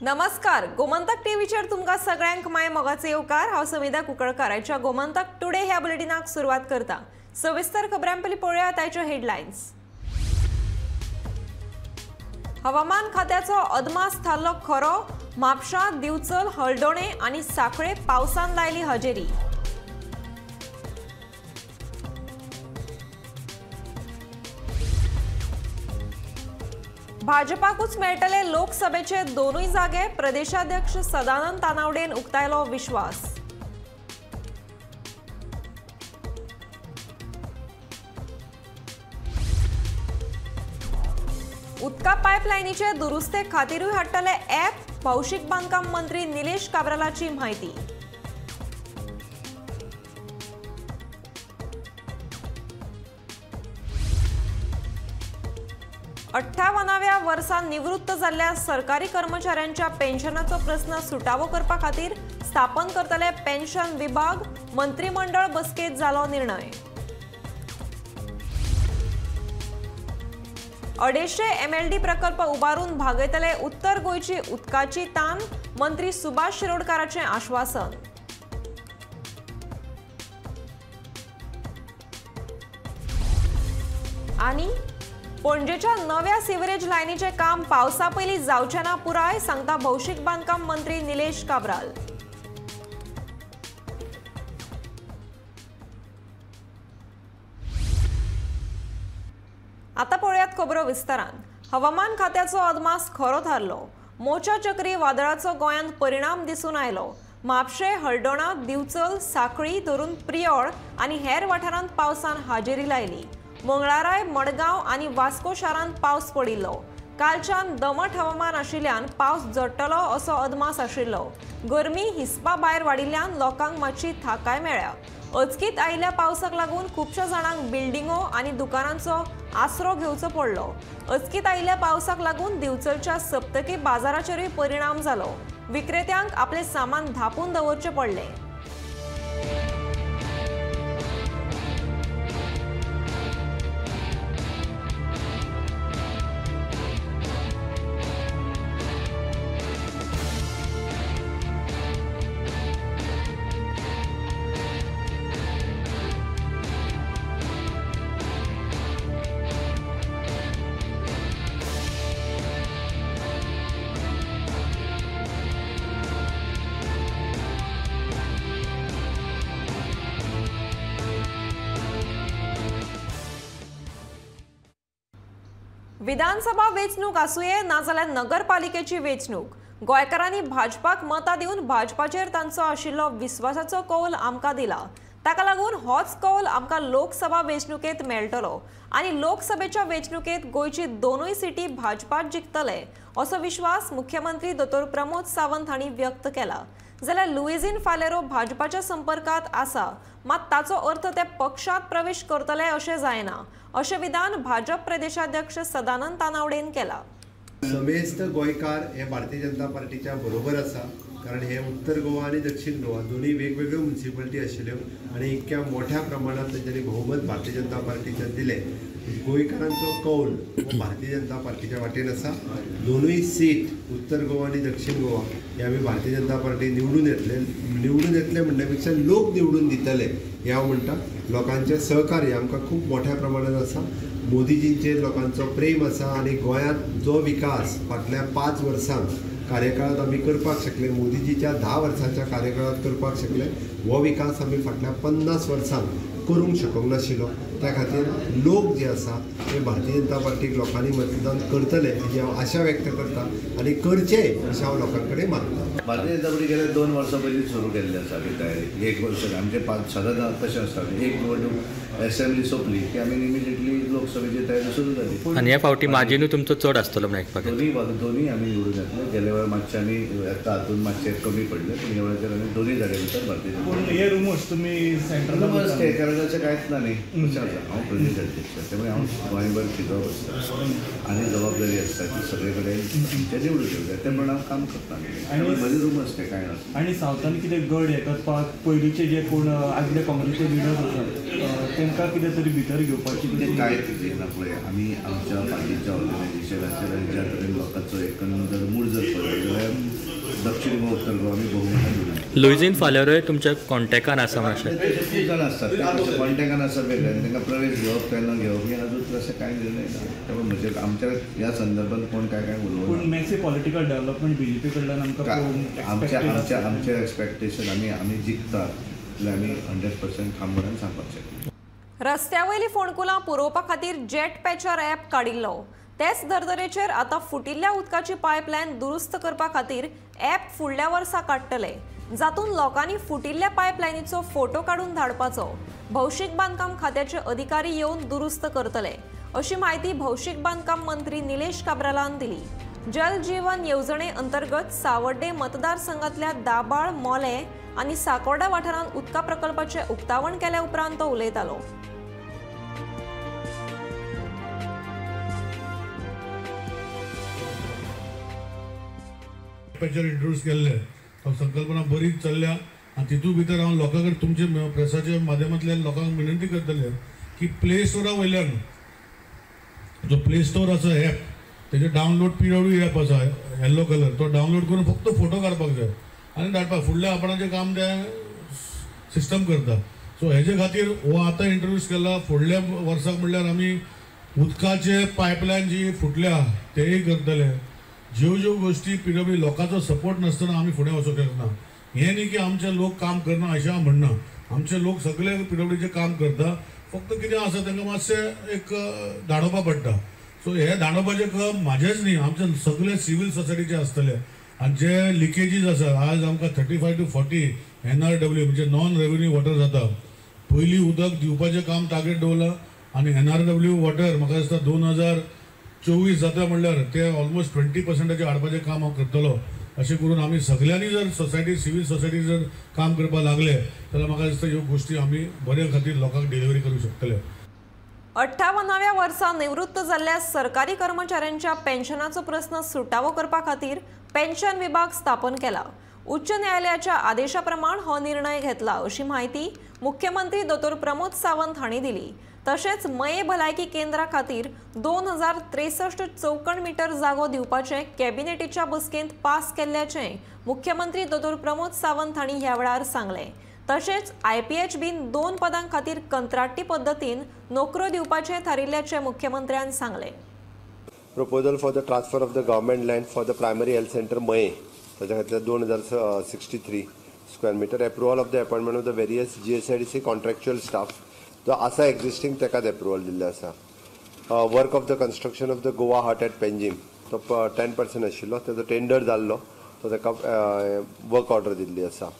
नमस्कार, गोमंतक टीव्हीचेर तुमकां सगळ्यांक my मोगाचो येवकार। हांव समिधा कुंकळकार आयच्या गोमंतक टुडे ह्या बुलेटिनाक सुरवात करता। सविस्तर खबरां पयलीं पळोवया आयच्यो हेडलायन्स। हवामान खात्याचो अदमास थारलो खरो, म्हापशा, दिवचल, हळदोणे आनी सांखळे पावसान लायली हजेरी। भाजपाकूच मेळटले लोकसभेचे दोनूय जागे, प्रदेशाध्यक्ष सदानंद तानावडेन उक्तायलो विश्वास। उदका पायपलायनीचे दुरुस्ते खातीरूय हाडटले ॲप, भौशीक बांदकाम मंत्री निलेश काब्रालाची म्हायती। अठ्ठावनाव्या वर्सा निवृत्त जाल्ल्या सरकारी कर्मचाऱ्यांच्या पेन्शनाचो प्रस्न सुटावो करपा खातीर स्थापन करतले पेन्शन विभाग, मंत्रिमंडळ बसकेत जालो निर्णय। 250 MLD प्रकल्प उबारून भागयतले उत्तर गोंयची उदकाची तान, मंत्री सुभाष शिरोडकाराचें आश्वासन। आनी पणजेच्या नव्या सिवरेज लायनीचें काम पावसा पयलीं जावचें ना पुराय, सांगता भौशीक बांदकाम मंत्री निलेश काब्राल। आतां पळोवयात खबरो विस्तारान। हवामान खात्याचो अदमास खरो थारलो। मोचा चक्री वादळाचो गोंयांत परिणाम दिसून आयलो। म्हापशें, हळदोणा, दिवचल, सांखळी धरून प्रियोळ आनी हेर वाठारांत पावसान हाजेरी लायली। मंगळाराय मडगांव आनी वास्को शारांत पावस पडिल्लो। कालच्यान दमट हवामान आशिल्ल्यान पावस झडटलो असो अदमास आशिल्लो। गरमी हिसपा भायर वाडिल्ल्यान लोकांक मातशी थाकाय मेळ्ळ्या। अचकीत आयिल्ल्या पावसाक लागून खुबश्या जाणांक बिल्डिंगो आनी दुकानांचो आसरो घेवचो पडलो। अचकीत आयिल्ल्या पावसाक लागून दिवचलच्या सप्तकी बाजाराचेरूय परिणाम जालो। विक्रेत्यांक आपलें सामान धांपून दवरचें पडलें। विधानसभा वेंचणूक आसुये नाजाल्यार नगरपालिकेची वेंचणूक, गोंयकारांनी भाजपाक मतां दिवन भाजपाचेर तांचो आशिल्लो विस्वासाचो कौल आमकां दिला। ताका लागून होच कौल आमकां लोकसभा वेंचणुकेंत मेळटलो आनी लोकसभेच्या वेंचणुकेंत गोंयची दोनूय सिटी भाजपाच जिखतले असो विश्वास मुख्यमंत्री दोतोर प्रमोद सावंत हांणी व्यक्त केला। जाल्यार लुईझिन फालेरो भाजपाच्या संपर्कात आसा, मात ताचो अर्थ ते पक्षांत प्रवेश करतले अशें जायना, अशें विधान भाजप प्रदेशाध्यक्ष सदानंद तानावडेन केला। समेस्त गोंयकार हे भारतीय जनता पार्टीच्या बरोबर आसा, कारण हे उत्तर गोवा आनी दक्षिण गोवा दोनूय वेगवेगळ्यो म्युनिसिपलिटी आशिल्ल्यो आनी इतक्या मोठ्या प्रमाणात तेंच्यांनी बहुमत भारतीय जनता पार्टीच्या दिलें। गोंयकारांचो कौल हो भारतीय जनता पार्टीच्या वाटेन आसा। दोनूय सीट उत्तर गोवा आनी दक्षिण गोवा हे आमी भारतीय जनता पार्टी निवडून येतले, निवडून येतले म्हणल्या पेक्षा लोक निवडून दितले हे हांव म्हणटा। लोकांचें सहकार्य आमकां खूब मोठ्या प्रमाणात आसा। मोदीजींचेर लोकांचो प्रेम आसा आनी गोंयांत जो विकास फाटल्या 5 वर्सांक कार्यकाळात आमी करपाक शकले, मोदीजीच्या 10 वर्सांच्या कार्यकाळात करपाक शकले, हो विकास आमी फाटल्या 50 वर्सांक करूंक शकूंक नाशिल्लो। त्या खातीर लोक जे आसा ते भारतीय जनता पार्टीक लोकांनी मतदान करतले हेजी हांव आशा व्यक्त करता आनी करचें अशें हांव लोकां कडेन मागता। भारतीय जनता पार्टी गेल्या 2 वर्सां पयलीं सुरू केल्ली आसा ही तयारी। 1 वर्स आमचे 5 सदांच कशें आसता, एक निवडणूक एसेंब्ली सोंपली की आमी इमिजिएटली लोकसभेची तयारी सुरू जाली। आनी ह्या फावटी मार्जिनूय तुमचो चड आसतलो म्हण आयकपाक दोनूय आमी निवडून येतले। गेल्या वेळार मातशें आमी एका हातून मातशें कमी पडले, पूण ह्या वेळाचेर आमी दोनूय जाग्या भितर भारतीय जनता। पूण हे रुमर्स तुमी सेंट्रल रुमर्स ते कारण अशें कांयच ना न्ही। कशें आसा, हांव प्रदेश अध्यक्ष, त्यामुळे हांव गोंयभर फिरप आसता आनी जबाबदारी आसता की सगळे कडेन आमचें निवडून येवंक जाय, त्या प्रमाणे हांव काम करता। आनी म्हजे रुमर्स ते कांय नासता। आनी सावथान कितें गड हे करपाक पयलींचे जे कोण आदले काँग्रेसचे लिडर्स आसात तांकां कितें तरी भितर घेवपाची ते कांय ना। पळय आमी आमच्या पार्टीच्या ऑर्गनायझेशनाचेर आनी ज्या तरेन लोकांचो एकंदर मूड जर पळयलो पळयत जाल्यार दक्षिण गोवा उत्तर गोवा आमी बहुमतान निवडून. लुईझीन फालेरोय तुमच्या कॉन्टेक्टान आसा मातशें? तशें खूब जाणां आसतात, ते कॉन्टेक्टान आसा वेगळें आनी तांकां प्रवेश घेवप काय ना घेवप हें अजून तशें कांय निर्णय ना. त्यामुळे म्हणजे आमच्या ह्या संदर्भात कोण काय काय उलोवना. पूण मॅसिव पॉलिटिकल डेव्हलपमेंट बीजेपी कडल्यान आमकां आमच्या आमच्या आमचे एक्सपेक्टेशन आमी आमी जिखतात जाल्यार आमी 100% ठामपणान सांगपाक शकता. रस्त्यावयली फोंडकुलां पुरोवपा खातीर जेट पॅचर ॲप काडिल्लो. तेच धर्तरेचेर आतां फुटिल्ल्या उदकाची पायपलायन दुरुस्त करपा खातीर ॲप फुडल्या वर्सा काडटले, जातून लोकांनी फुटिल्ल्या पायपलायनीचो फोटो काडून धाडपाचो. भौशीक बांदकाम खात्याचे अधिकारी येवन दुरुस्त करतले, अशी म्हायती भौशीक बांदकाम मंत्री निलेश काब्रालान दिली. जल जीवन येवजणे अंतर्गत सावड्डे मतदारसंघातल्या दाबाळ, मोले आनी साकोर्डा वाठारांत उदका प्रकल्पाचें उक्तावण केल्या उपरांत तो उलयतालो. इंट्रोड्यूस केल्ले संकल्पना बरी चल्ल्या आनी तितूंत भितर हांव लोकां कडेन तुमचे प्रेसाच्या माध्यमांतल्यान लोकांक विनंती करतले की प्ले स्टोरा वयल्यान जो प्ले स्टोर आसा एप तेजे डावनलोड PW app आसा येल्लो कलर, तो डावनलोड करून फक्त फोटो काडपाक जाय आनी धाडपाक. फुडल्या आपणाचें काम तें सिस्टम करता. सो हेजे खातीर हो आतां इंट्रोड्यूस केला. फुडल्या वर्साक म्हणल्यार आमी उदकाचे पायपलायन जी फुटल्या तेय करतले. ज्यो ज्यो गोष्टी PW लोकांचो सपोर्ट नासतना आमी फुडें वचूंक शकना. हें न्ही की आमचे लोक काम करना अशें हांव म्हणना, आमचे लोक सगळे PWचे काम करता, फक्त कितें आसा तांकां मातशें एक धाडोवपा पडटा. सो हें धाडोवपाचें काम म्हाजेंच न्ही, आमचे सगळे सिवील सोसायटीचे आसतले. आनी जे लिकेजीस आसा, आज आमकां 35 to 40 NRW म्हणजे नॉन रेवेन्यू वॉटर जाता. पयलीं उदक दिवपाचें काम टार्गेट दवरलां आनी NRW water म्हाका दिसता 2024 जाता म्हणल्यार ते ऑलमोस्ट 20% हाडपाचें काम हांव करतलो. अशें करून आमी सगळ्यांनी जर सोसायटी, सिवील सोसायटी जर काम करपाक लागले जाल्यार म्हाका दिसता ह्यो गोश्टी आमी बरे खातीर लोकांक डिलिव्हरी करूंक शकतले. 58व्या वर्सा निवृत्त जाल्ल्या सरकारी कर्मचाऱ्यांच्या पेन्शनाचो प्रस्न सुटावो करपा खातीर पेन्शन विभाग स्थापन केला. उच्च न्यायालयाच्या आदेशा प्रमाण हो निर्णय घेतला, अशी म्हायती मुख्यमंत्री दोतोर प्रमोद सावंत हांणी दिली. तशेंच मये भलायकी केंद्रा खातीर 2063 चौखण मीटर जागो दिवपाचें कॅबिनेटीच्या बसकेंत पास केल्ल्याचें मुख्यमंत्री दोतोर प्रमोद सावंत हांणी ह्या वेळार सांगलें. तशेंच IPHBन 2 पदां खातीर कंत्राटी पद्दतीन नोकऱ्यो दिवपाचें थारिल्ल्याचें मुख्यमंत्र्यान सांगलें. Proposal for the transfer of the government land for the primary health centre Mayem, ताच्या खातीर 2063 square metre. Approval of the appointment of the various GSIDC contractual staff जो आसा एक्झिस्टींग ताकाच एप्रुवल दिल्लें आसा. Work of the construction of the Goa hut at Panjim तो 10% आशिल्लो, ताचो टेंडर जाल्लो, तो ताका वर्क ऑर्डर दिल्ली आसा.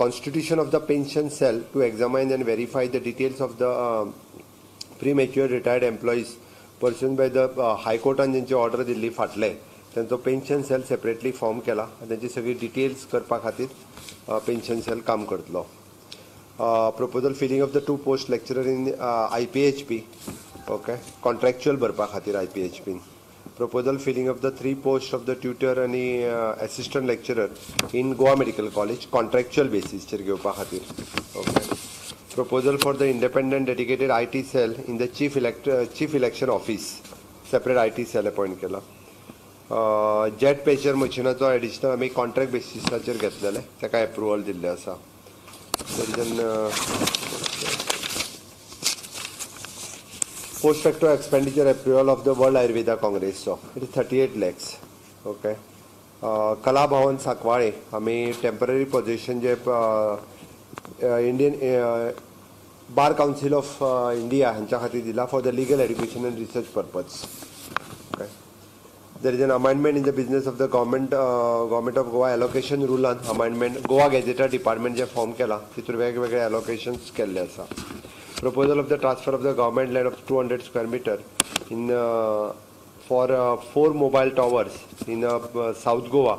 Constitution of the pension cell to examine and verify the details of the premature retired employees pursuant by the हायकोर्टान जेंची order दिल्ली फाटले, तांचो पेन्शन सेल सेपरेटली फॉर्म केला आनी तांची सगळी डिटेल्स करपा खातीर पेन्शन सेल काम करतलो. Proposal filling of the 2 post lecturer in IPHB, okay, contractual भरपा खातीर IPHB. Proposal filling of the 3 post of the tutor आनी assistant lecturer in Goa medical college contractual बेसीसचेर घेवपा खातीर. Okay. Proposal for the independent dedicated IT cell in the chief election office, separate IT cell appoint केला. Jet पेचर मशिनाचो additional आमी contract बेसिसाचेर घेतलेले, ताका approval दिल्लें आसा. Post facto expenditure approval of the World Ayurveda Congress, so it is 38 lakhs. Okay. Kala Bhavan Sancoale आमी temporary position J Indian bar council of India हांच्या खातीर दिला for the legal education and research purpose. Okay. There is an amendment in the business of the government of Goa allocation रुलान amendment Goa gazetteer department J form केला तितून वेगवेगळे एलोकेशन्स केल्ले आसा. Proposal of the transfer of the government land of 200 square metre in for 4 mobile towers in South Goa,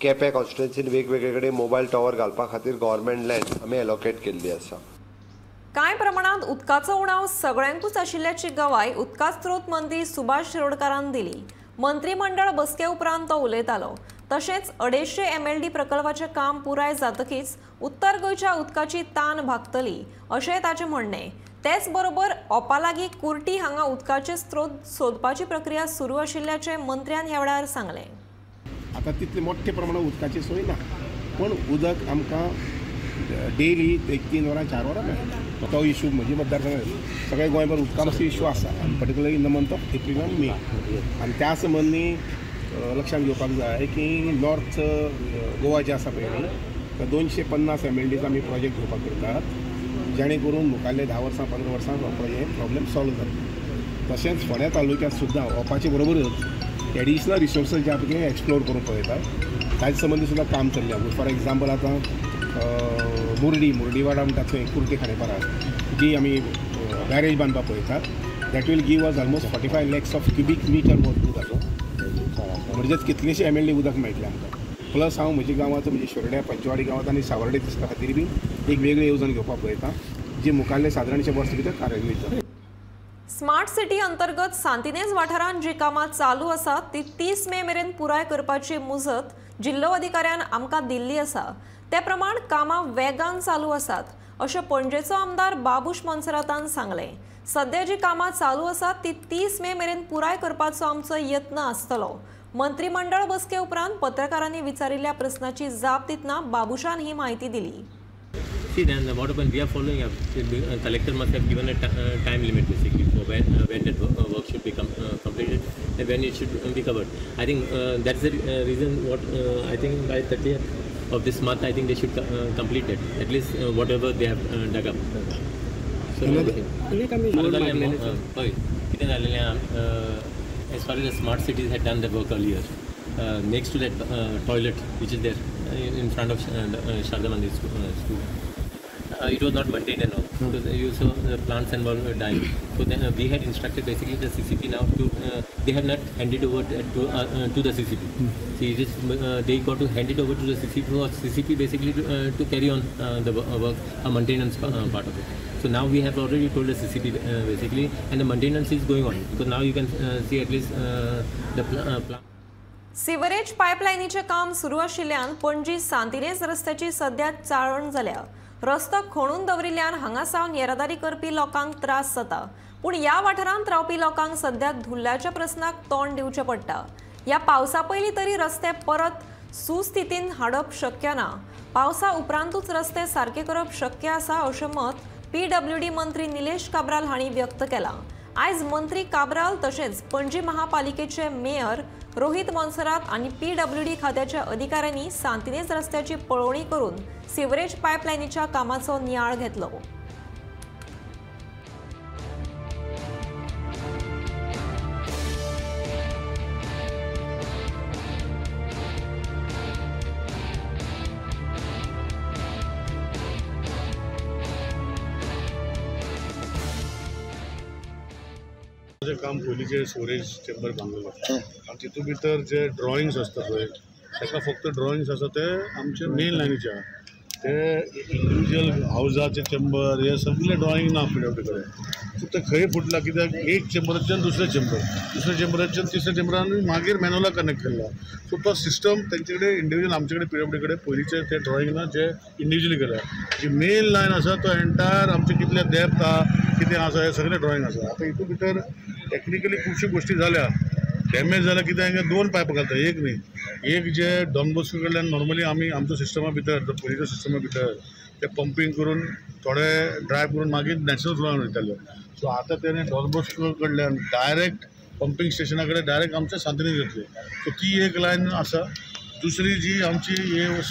Quepem कॉन्स्टिट्युएन्सीन वेगवेगळे कडेन mobile tower घालपा खातीर government land आमी एलोकेट केल्ली आसा. कांय प्रमाणात उदकाचो उणाव सगळ्यांकूच आशिल्ल्याची गवाय उदका स्रोत मंत्री सुभाष शिरोडकारान दिली. मंत्रिमंडळ बसके उपरांत तो उलयतालो. तशेंच 250 MLD प्रकल्पाचें काम पुराय जातकीच उत्तर गोंयच्या उदकाची तान भागतली अशें ताचें म्हणणें. तेच बरोबर ओपालागी कुर्टी हांगा उदकाचे स्रोत सोदपाची प्रक्रिया सुरू आशिल्ल्याचें मंत्र्यान ह्या वेळार सांगलें. आतां तितले मोठ्या प्रमाणात उदकाची सोय ना, पूण उदक आमकां डेली एक 3 वरां 4 वरां मेळटा. तो इशू म्हजी मतदारसंघात सगळे गोंयभर उदकाचो इशू आसा, particularly in the month of April आनी मे. आनी त्या संबंदी लक्षांत घेवपाक जाय की नॉर्थ गोवा जे आसा पळय न्ही, 250 MLDs आमी प्रोजेक्ट घेवपाक करतात, जेणे करून मुखारले 10 वर्सां 15 वर्सां हे प्रॉब्लेम सॉल्व जाता. तशेंच फोंड्या तालुक्यांत सुद्दां ओपाचे बरोबरच एडिशनल रिसोर्सीस जे आसा ते एक्सप्लोर करूंक पळयतात, ताचे संबंदी सुद्दां काम चल्लें. फॉर एग्जाम्पल आतां मुर्डीवाडा म्हणटा थंय कुर्टी खांडेपारा जी आमी बॅरेज बांदपाक पळयतात, that will give us almost 45 lakhs of cubic metre उदक, म्हणजेच कितलेशे MLD उदक मेळटलें आमकां. प्लस हांव म्हज्या गांवांत म्हणजे शिरोड्या पंचवाडी गांवांत आनी सावर्डे तिस्का खातीर बी एक वेगळी येवजण घेवपाक पळयता, जी मुखारले सादारणशे वर्स भितर कार्यान्वित जाता. स्मार्ट सिटी अंतर्गत सांतिनेज वाठारांत जी कामां चालू आसात ती 30 मे मेरेन पुराय करपाची मुजत जिल्लो अधिकाऱ्यान आमकां दिल्ली आसा. ते प्रमाण कामां वेगान चालू आसात अशें पणजेचो आमदार बाबूश मोन्सेरातान सांगलें. सध्या जी कामां चालू आसात ती 30 मे मेरेन पुराय करपाचो आमचो यत्न आसतलो. मंत्रिमंडळ बसके उपरांत पत्रकारांनी विचारिल्ल्या प्रश्नाची जाप दितना बाबूशान ही माहिती दिली. See, then what happened, we are following up. The collector must have given a time limit basically for when that work should be completed and when it should be covered. I think that's the reason what I think by 30th of this month I think they should complete it, at least whatever they have dug up. So as far as the smart cities had done the work earlier, next to that toilet which is there in front of Sharda Mandir school, it was not maintained and all. So you saw the plants and all were dying. So then we had instructed basically the CCP now to they have not handed over to the CCP. See, it is they got to hand it over to the CCP for CCP basically to carry on the work, a maintenance part of it. So now we have already told the CCP basically, and the maintenance is going on because now you can see at least the plant. Sewerage पायपलायनीचें काम सुरू आशिल्ल्यान पणजी सांतिनेज रस्त्याची सध्या चाळण जाल्या. रस्तो खणून दवरिल्ल्यान हांगा सावन येरादारी करपी लोकांक त्रास जाता, पूण ह्या वाठारांत रावपी लोकांक सध्या धुल्ल्याच्या प्रस्नाक तोंड दिवचें पडटा. ह्या पावसा पयलीं तरी रस्ते परत सुस्थितीन हाडप शक्य ना. पावसा उपरांतूच रस्ते सारके करप शक्य आसा अशें मत PWD मंत्री निलेश काब्राल हांणी व्यक्त केलां. आयज मंत्री काब्राल तशेंच पणजी महापालिकेचे मेयर रोहित मोन्सेरात आनी PWD खात्याच्या अधिकाऱ्यांनी सांतिनेज रस्त्याची पळोवणी करून सिवरेज पायपलायनीच्या कामाचो नियाळ घेतलो. काम पयलींचे सिवरेज चेंबर बांदलेलो आनी तितूंत भितर जे ड्रॉइंग्स आसता पळय ताका फक्त ड्रॉइंग्स आसा ते आमचे मेन लायनीचे आहा, ते इंडिविज्युअल हावजाचे चेंबर हे सगळे ड्रॉइंग ना PWD कडेन. सो ते खंय फुटला कित्याक एक चेंबराच्यान दुसरे चेंबर, दुसऱ्या चेंबराच्यान तिसऱ्या चेंबरान मागीर मॅन्युअलाक कनेक्ट केला. सो तो सिस्टम तेंचे कडेन इंडिविज्युअल आमचे कडेन PWD कडेन पयलींचे ते ड्रॉइंग ना जे इंडिविज्युअली केल्या. जी मेन लायन आसा तो एंटायर आमचे कितले डेप्थ आहा कितें आसा हे सगळें ड्रॉइंग आसा. आतां हितून भितर टॅक्निकली खुबश्यो गोश्टी जाल्या, डॅमेज जाल्या कित्याक 2 पायपां घालता, एक न्ही. एक जे डॉन बॉस्को कडल्यान नॉर्मली आमी आमच्या सिस्टमा भितर पयलींच्या सिस्टमा भितर ते पंपींग करून थोडे ड्राय करून मागीर नॅचरल फ्लोआन वयताले. सो आतां तेणें डॉन बॉस्को कडल्यान डायरेक्ट पंपींग स्टेशना कडेन डायरेक्ट आमच्या सांतिनेज येतले. सो ती एक लायन आसा. दुसरी जी आमची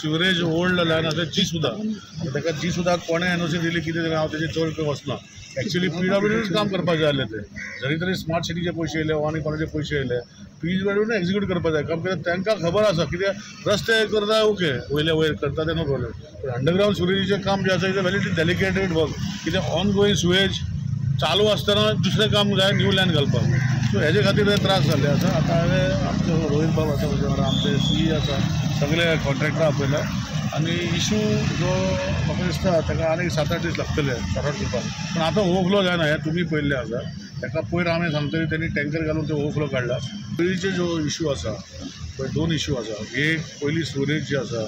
सिवरेज ओल्ड लायन आसा जी सुद्दां ताका जी सुद्दां कोणें NOC दिली कितें हांव तेजेर चड वचना. एक्चुअली PWDच काम करपाक जाय आसलें तें, जरी तरी स्मार्ट सिटीचे पयशे येयले आनी कोणाचे पयशे येयले PWDन एक्जिक्यूट करपाक जाय. कारण कित्याक तांकां खबर आसा कित्याक रस्ते करता ओके वयले वयर करता ते नो प्रॉब्लेम, पूण अंडरग्रावंड सिवरेजीचें काम जें आसा is a very delicated work. कित्याक ऑनगोईंग सिवेज चालू आसतना दुसरें काम जाय न्यू लायन घालपाक. सो हेजे खातीर ते त्रास जाल्ले आसा. आतां हांवें आमचो रोहित बाब आसा म्हज्या वांगडा, आमचे CE आसा, सगळे कॉन्ट्रेक्टर आपयला आनी इशू जो म्हाका दिसता ताका आनीक 7-8 दीस लागतले सॉर्ट आउट करपाक. पूण आतां ओवरफ्लो जायना हें तुमी पळयल्लें आसा. ताका पयर हांवें सांगतली तेणी टँकर घालून ते ओवरफ्लो काडला. पयलींचे जो इशू आसा पळय 2 इशू आसा. एक पयली सिवरेज जी आसा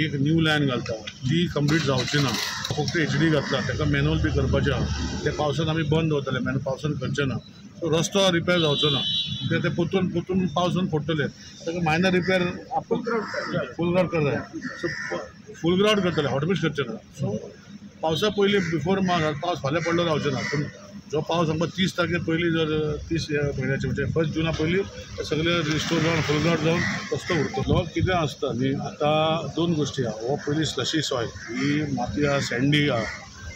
एक न्यू लायन घालता ती कंप्लीट जावची ना, फक्त HD घातला ताका मॅन्युअल बी करपाचें आहा. ते पावसांत आमी बंद दवरतले, मॅन्युअल पावसांत करचें ना. सो रस्तो रिपेर जावचो ना कित्याक ते परतून परतून पावसान फोडटले. ताका मायनर रिपेर आपूण फूल ग्रावट करता. सो फूल ग्रावट करतले, हॉटमिक्स करचे ना. सो पावसा पयलीं बिफोर पावस फाल्यां पडलो जावचो ना, पूण जो पावस आमकां 30 तारखे पयलीं जर 30 म्हयन्याचे म्हणजे 1 जुना पयलीं सगळे रिस्टोर जावन फूल ग्रावट जावन रस्तो उरतलो. कितें आसता न्ही आतां दोन गोश्टी आहा. हो पयलीं स्लशी सॉयल ही माती आहा, सँडी आहा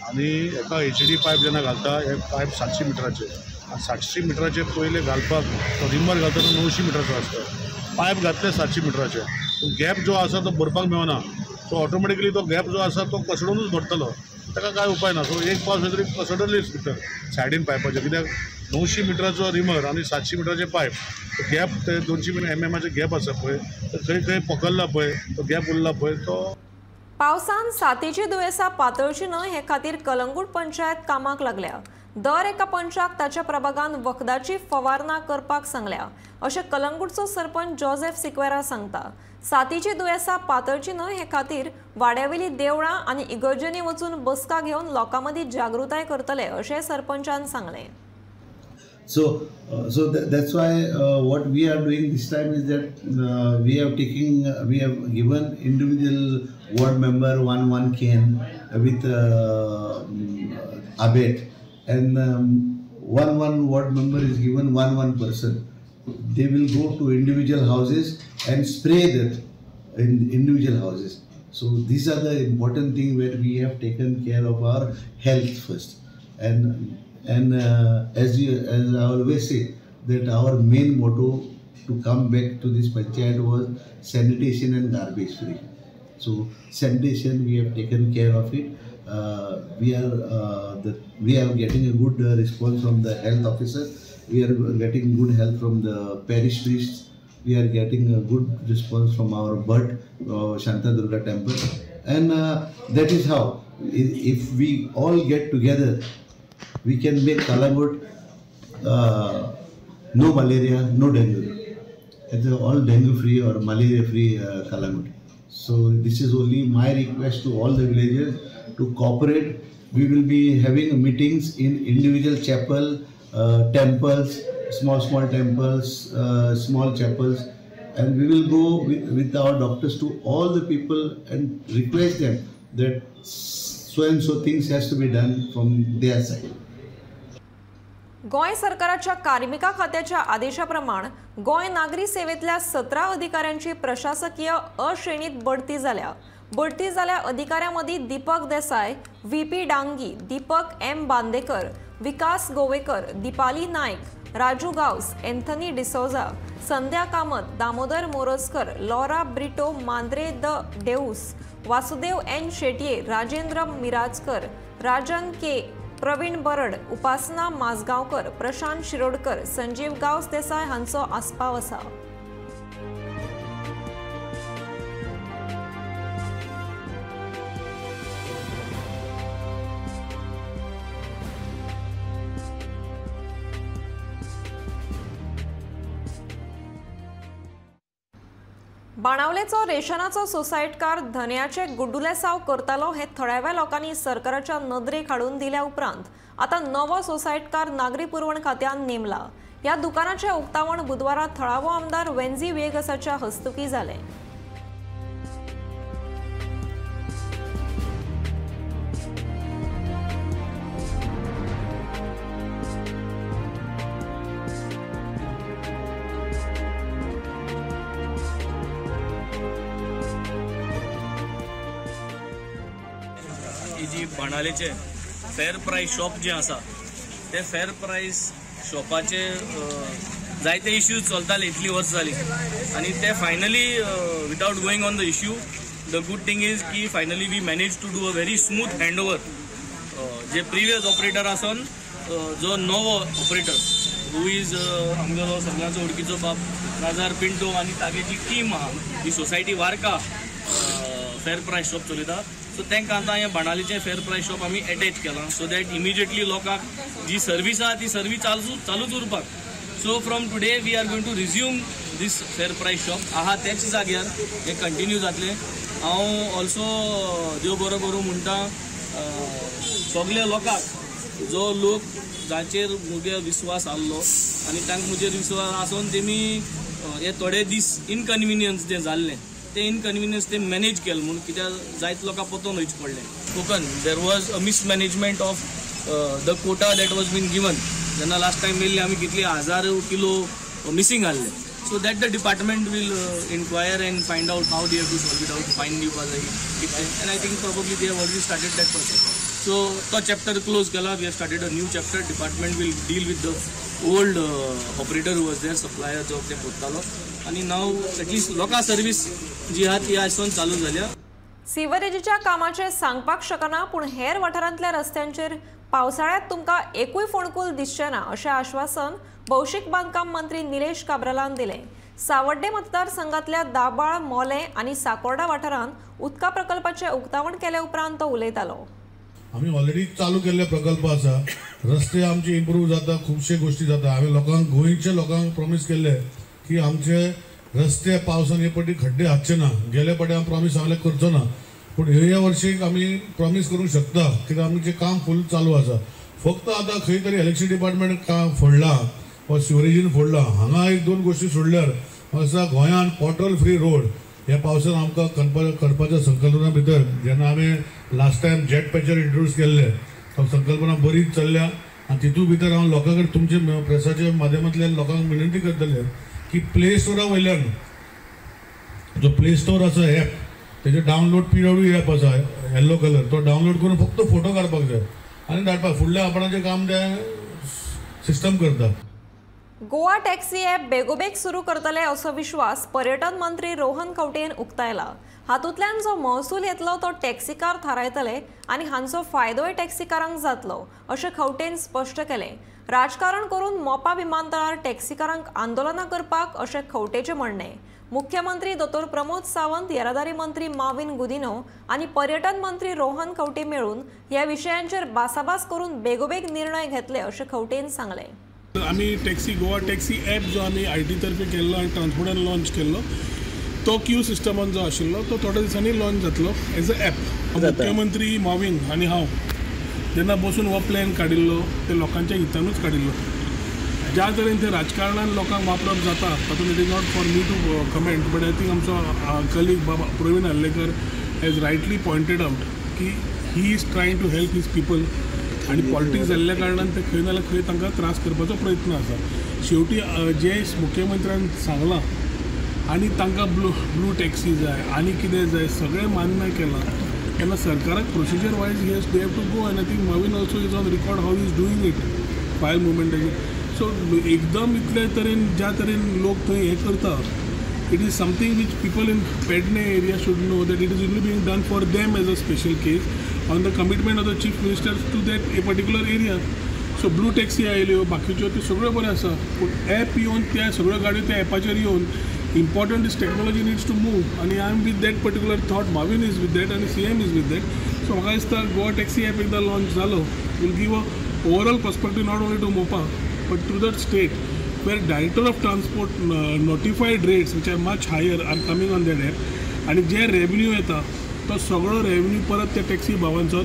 आनी एका एचडी पायप जेन्ना घालता हे पायप 700 मिटराचे आनी 700 मिटराचे पयले घालपाक तो रिमर घालता तो 900 मिटराचो आसता. पायप घातले 700 मिटराचे पूण गॅप जो आसा तो भरपाक मेळना. सो ऑटोमॅटिकली तो गॅप जो आसा तो कसडूनच भरतलो, ताका कांय उपाय ना. सो एक पावस तरी कसडलीच भितर सायडीन पायपाचे, कित्याक 900 मिटराचो रिमर आनी 700 मिटराचे पायप गॅप ते 200 mm गॅप आसा पळय, तर खंय खंय पकडला पळय तो गॅप उरला पळय तो. पावसान साथीची दुयेंसां पातळची न्हय हे खातीर कलंगूट पंचायत कामाक लागल्या. दर एका पंचाक ताच्या प्रभागान वखदाची फवारणा करपाक सांगल्या अशें कलंगूटचो सरपंच जोसेफ सिक्वेरा सांगता. साथीची दुयेंसां पातळची न्हय हे खातीर वाड्यावेली देवळां आनी इगर्जेंनी वचून बसका घेवन लोकां मदीं जागृताय करतले अशें सरपंचान सांगलें. So that's why what we are doing this time is that we have given individual ward member 1 can with abet, and 1 ward member is given 1 person. They will go to individual houses and spray that in individual houses. So these are the important thing where we have taken care of our health first. And as I always say that our main motto to come back to this panchayat was sanitation and garbage free. So sanitation we have taken care of it. We are getting a good response from the health officer. We are getting good help from the parish priests. We are getting a good response from our Bhatt Shanta Durga temple, and that is how if we all get together, we can make Calangute no malaria, no dengue. It's all dengue free or malaria free Calangute. So this is only my request to all the villagers to cooperate. We will be having meetings in individual chapel, temples, small temples, small chapels, and we will go with our doctors to all the people and request them that so and so things has to be done from their side. Goa सरकाराच्या कार्मिका खात्याच्या आदेशाप्रमाण गोंय नागरी सेवेतल्या 17 अधिकाऱ्यांची प्रशासकीय अश्रेणीत बढती जाल्या. बढती जाल्या अधिकाऱ्यांमदीं Deepak Desai, V P Dangi, Deepak M Bandekar, Vikas Govekar, Deepali Naik, Raju Gawas, Anthony D'Souza, Sandhya Kamat, Damodar Morajkar, Laura Brito Mandre de Deus, Vasudev N Shetye, Rajendra Mirajkar, Rajan K, Praveen Barad, Upasana Majgaonkar, Prashant Shirodkar, Sanjeev Gawas Desai हांचो आस्पाव आसा. बाणावलेचो रेशनाचो सोसायटकार धनयाचे गुड्डुलेसाव करतालो हे थळाव्या लोकांनी सरकाराच्या नदरेक हाडून दिल्या उपरांत आतां नवो सोसायटकार नागरी पुरवण खात्यान नेमला. ह्या दुकानाचें उक्तावण बुधवारा थळावो आमदार वेन्झी व्हिएगसाच्या हस्तुकी जालें. जी बाणावलेचे फेर प्रायस शॉप जे आसा ते फेर प्रायस शॉपाचे जायते इश्यूज चलताले इतली वर्स जाली आनी ते finally without going on the issue the good thing is की finally we manage to do a very smooth hand over. J previous operator आसून जो नवो ऑपरेटर who is आमगेलो सगळ्यांचो वळखीचो बाब नाजार पिंटो आनी तागेची टीम आहा ही सोसायटी वार्का फेर प्रायस शॉप चलयता. सो तांकां आतां हें बाणावलेचें फेर प्रायस शॉप आमी एटॅच केलां सो that immediately लोकांक जी सर्वीस आहा ती सर्वीस चालूच उरपाक. So from today we are going to resume this fair price shop आहा त्याच जाग्यार हें कंटिन्यू जातलें. हांव ऑल्सो देव बरो करूं म्हणटा सगल्या लोकांक जो लोक जाचेर म्हगे विस्वास आहलो आनी तांकां म्हजेर विस्वास आसून तेमी हे थोडे दीस इनकन्विनियन्स जें जाल्लें तें इनकन्विनियन्स ते मॅनेज केलें म्हूण कित्याक जायते लोकांक परतून वयचें पडलें. Spoken there was a mismanagement of the quota that was been given. जेन्ना लास्ट टायम येयल्ले आमी कितले 1000 किलो मिसींग आहले. So that the department will inquire and find out how they have to solve it out, fine दिवपा जाय कितें, and I think probably they have already started that process. So तो chapter close केला. We have started a new chapter. Department will deal with the old operator who was there, supplier जो ते कोत्तालो, आनी नाव at least लोकां service जी आहा ती आयज चालू जाल्या. सिवरेजीच्या कामाचें सांगपाक शकना, पूण हेर वाठारांतल्या रस्त्यांचेर पावसाळ्यांत तुमकां एकूय फोंडकूल दिसचें ना अशें आश्वासन भौशीक बांदकाम मंत्री निलेश काब्रालान दिलें. सावड्डे मतदारसंघातल्या दाबाळ, मोलें आनी साकोर्डा वाठारांत उदका प्रकल्पाचें उक्तावण केले उपरांत तो उलयतालो. आमी ऑलरेडी चालू केल्ले प्रकल्प आसा, रस्ते आमचे इम्प्रूव जाता, खुबशे गोश्टी जाता. हांवें लोकांक, गोंयच्या लोकांक प्रॉमीस केल्ले की आमचे रस्ते पावसान हे पटी खड्डे हाडचे ना. गेले पाटी हांव प्रॉमीस सांगलें करचो ना, पूण ह्या वर्षीक आमी प्रॉमीस करूंक शकता कित्याक आमचें काम फूल चालू आसा. फक्त आतां खंय तरी इलेक्ट्रिसिटी डिपार्टमेंट काम फोडलां वा सिवरेजीन फोडलां, हांगा एक दोन गोश्टी सोडल्यार म्हाका दिसता गोंयांत पॉटल फ्री रोड ह्या पावसान आमकां करपाच्या संकल्पना भितर जेन्ना आमी last time jet patcher introduce केल्ले संकल्पना बरीच चल्ल्या आनी तितूंत भितर हांव लोकां कडेन तुमचे प्रेसाच्या माध्यमांतल्यान लोकांक विनंती करतले की प्ले स्टोरा वयल्यान जो प्ले स्टोर आसा एप तेजे डावनलोड PW app आसा येल्लो कलर, तो डावनलोड करून फक्त फोटो काडपाक जाय आनी धाडपाक. फुडलें आपणाचें काम तें सिस्टम करता. गोवा टॅक्सी ॲप बेगोबेग सुरू करतले असो विश्वास पर्यटन मंत्री रोहन खंवटेन उक्तायला. हातूंतल्यान जो महसूल येतलो तो टॅक्सीकार थारायतले आनी हांचो फायदोय टॅक्सीकारांक जातलो अशें खंवटेन स्पश्ट केलें. राजकारण करून मोपा विमानतळार टॅक्सीकारांक आंदोलनां करपाक अशें खंवटेचें म्हणणें. मुख्यमंत्री दोतोर प्रमोद सावंत, येरादारी मंत्री माविन गुदिनो आनी पर्यटन मंत्री रोहन खंवटे मेळून ह्या विशयांचेर भासाभास करून बेगोबेग निर्णय घेतले अशें खंवटेन सांगलें. आमी टॅक्सी गोवा टॅक्सी ॲप जो आमी I T तर्फे केल्लो आनी ट्रान्सपोर्टान लॉन्च केल्लो तो क्यू सिस्टमान जो आशिल्लो तो थोड्या दिसांनी लॉन्च जातलो एज अ ॲप. मुख्यमंत्री माविन आनी हांव जेन्ना बसून हो प्लॅन काडिल्लो ते लोकांच्या हितानूच काडिल्लो. ज्या तरेन ते राजकारणान लोकांक वापरप जाता तातूंत it is not for me to comment, but I think आमचो कलीग बाबा Praveen Arlekar has rightly pointed out की he is trying to help his people आनी पॉलिटिक्स जाल्ल्या कारणान ते खंय ना जाल्यार खंय तांकां त्रास करपाचो प्रयत्न आसा. शेवटी जे मुख्यमंत्र्यान सांगलां आनी तांकां ब्लू टॅक्सी जाय आनी कितें जाय सगळें मान्य केलां तेन्ना सरकाराक procedure wise yes they have to go, and I think Mauvin also is on record how is doing it file मुवमेंटाचेर. सो एकदम इतले तरेन ज्या तरेन लोक थंय हें करता, it is something which people in Pedne area should know that it is only being done for them as a special case on the commitment of the chief minister to that a particular area. So blue taxi आयल्यो बाकीच्यो त्यो सगळ्यो बऱ्यो आसा, पूण app येवन त्या सगळ्यो गाडयो त्या एपाचेर येवन important is technology needs to move, आनी I am with that particular thought, Mauvin is with that आनी CM is with that. So म्हाका दिसता गोवा टॅक्सी एप एकदां लॉन्च जालो will give a overall perspective not only to Mopa but to that state where director of transport notified rates which are much higher are coming on that app, आनी जे revenue येता तो सगळो revenue परत त्या taxi भावांचो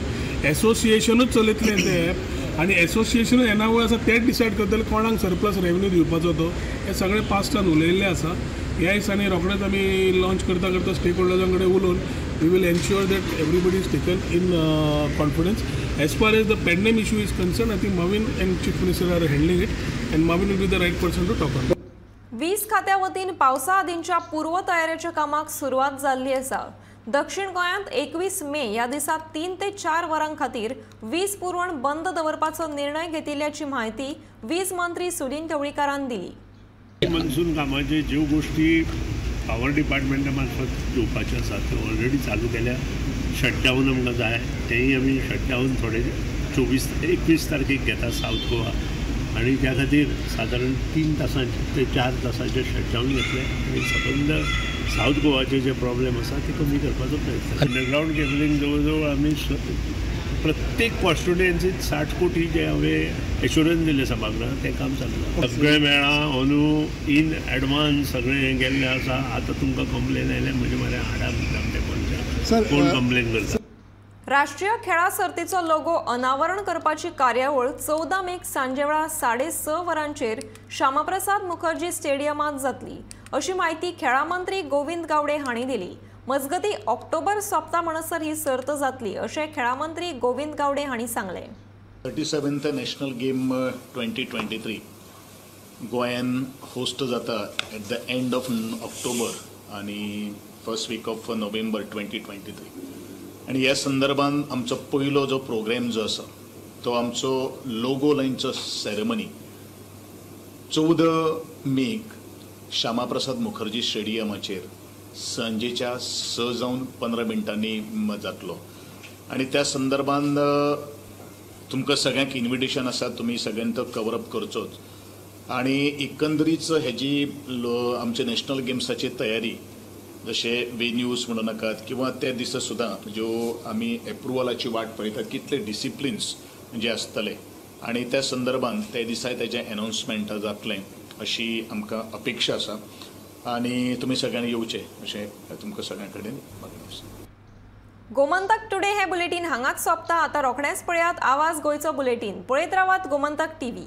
एसोसिएशनूच चलयतलें तें app, आनी एसोसिएशनूच येणावळ आसा तेच डिसायड करतले कोणाक सरप्लस रेवेन्यू दिवपाचो तो. हें सगळें पास्टान उलयल्लें आसा. ह्या दिसांनी रोखडेच आमी लॉन्च करता करता स्टेक होल्डर्सां कडेन उलोवन we will ensure that everybody is taken in confidence. As far as the Pernem issue is concerned, I think Mauvin and Chief Minister are handling it, and Mauvin will be the right person to talk on. वीज खात्या वतीन पावसा आदींच्या पूर्वतयारेच्या कामाक सुरवात जाल्ली आसा. दक्षिण गोंयांत 21 मे ह्या दिसा 3 ते 4 वरां खातीर वीज पुरवण बंद दवरपाचो निर्णय घेतिल्ल्याची म्हायती वीज मंत्री सुदिन ढवळीकारान दिली. मॉन्सून कामाचे ज्यो गोष्टी पावर डिपार्टमेंटा मार्फत घेवपाच्यो आसा त्यो ऑलरेडी चालू केल्या. शटडावन आमकां जाय तेंय आमी शटडावन थोडे 21 तारखेक घेता सावथ गोवा, आनी त्या खातीर सादारण 3 तासांचे ते 4 तासांचे शटडावन घेतले आनी सबंद सावथ गोवाचे जे प्रॉब्लेम आसा ते कमी करपाचो प्रयत्न. अंडरग्रावंड केबलिंग जवळ जवळ आमी प्रत्येक कॉन्स्टिट्युएन्सीत 60 कोटी जे हांवें एश्युरन्स दिलें सभागृहांत तें काम चालू सगळें मेळ्ळां अंदू इन एडवान्स सगळें गेल्लें आसा. आतां तुमकां कंप्लेन आयलें म्हणजे मरे हाडा मुद्दाम ते मनशां कोण कंप्लेन करता. राष्ट्रीय खेळां सर्तीचो लोगो अनावरण करपाची कार्यावळ 14 मेक सांजेवेळा 6:30 वरांचेर श्यामाप्रसाद मुखर्जी स्टेडियमांत जातली अशी म्हायती खेळां मंत्री गोविंद गावडे हांणी दिली। मजगती ऑक्टोबर सोंपता म्हणसर ही सर्त जातली अशें खेळां मंत्री गोविंद गावडे हांणी सांगलें। 37th national game 2023 गोंयान होस्ट जाता at the end of October आनी फर्स्ट वीक ऑफ नोव्हेंबर 2023। आनी ह्या संदर्भान आमचो पयलो जो प्रोग्राम जो आसा तो आमचो लोगो लायनचो सेरेमनी 14 मेक श्यामाप्रसाद मुखर्जी स्टेडियमाचेर सांजेच्या 6 जावन 15 मिनटांनी जातलो। आनी त्या संदर्भान तुमकां सगळ्यांक इन्विटेशन आसा, तुमी सगळ्यांनी तो कवर अप करचोच। आनी एकंदरीच हेजी आमचे नॅशनल गेम्साची तयारी जशे वेन्यूज म्हणू नाकात किंवा त्या दिसा सुद्दां ज्यो आमी एप्रुवलाची वाट पळयतात कितले डिसिप्लिन्स जे आसतले आनी त्या संदर्भान त्या दिसा तेजें एनावन्समेंट जातलें अशी आमकां अपेक्षा आसा आनी तुमी सगळ्यांनी येवचें अशें तुमकां सगळ्यां कडेन मागणें आसा। गोमंतक टुडे हे बुलेटीन हांगाच सोंपता। आतां रोखडेंच पळयात आवाज गोंयचो बुलेटीन। पळयत रावात गोमंतक टीव्ही।